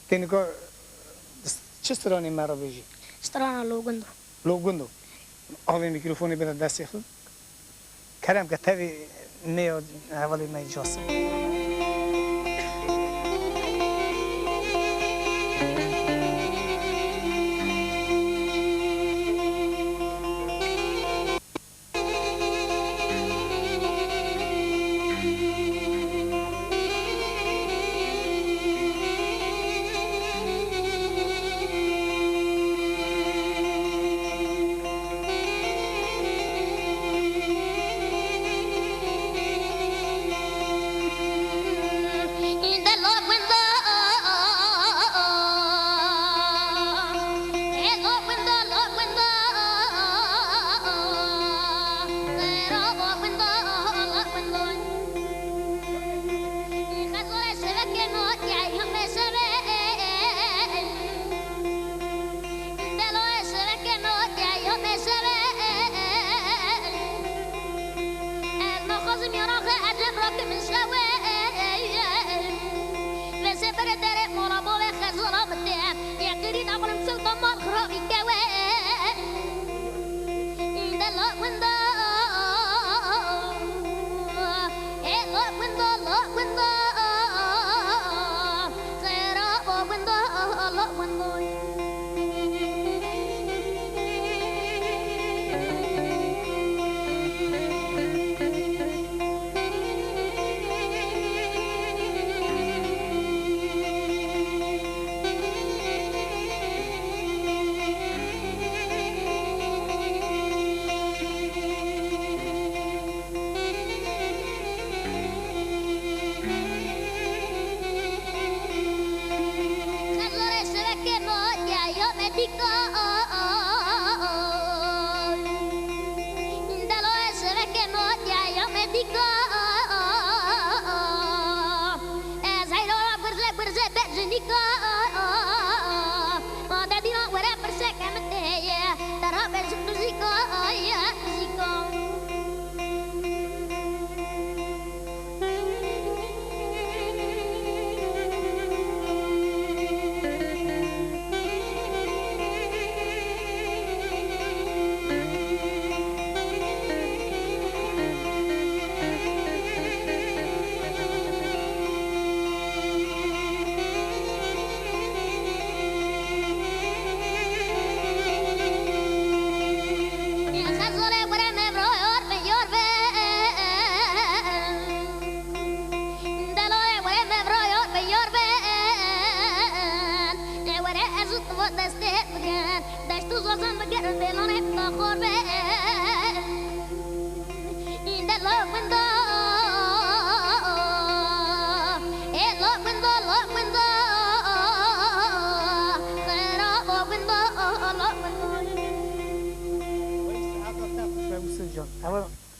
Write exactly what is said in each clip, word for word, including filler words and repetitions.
Tê nika çi stranê me re bêjî? Strana Logundo. Logundo. Avê mîkrofonê bide destê xwe. Kerem ke tevî nêya hevalê me Casim.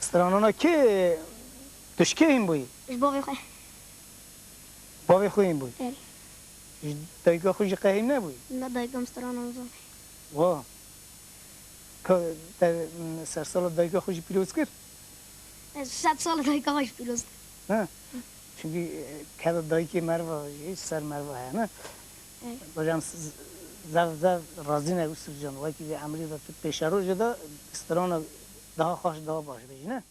Stranana kê, tu ji kê hîn bûyî? Ji bavê xwe. Bavê xwe hîn bûyî? Erê. Ji dayika xwe jî qehîn nebûyî? Na, dayika min strana nizanê. Wa. Ka te, mm, sersala dayika xwe jî pîroz kir? Ez sed sala dayika xwe jî pîroz kir. Ha? Çünkü, e, keda dayikê meriva jî ser meriva heye, ne? Evet. Hocam, siz zev, zev razî ne Yusuf Can. Wekî vê emrî de tu pêşerojê de strana daha xweş, daha baş bêjî, ne?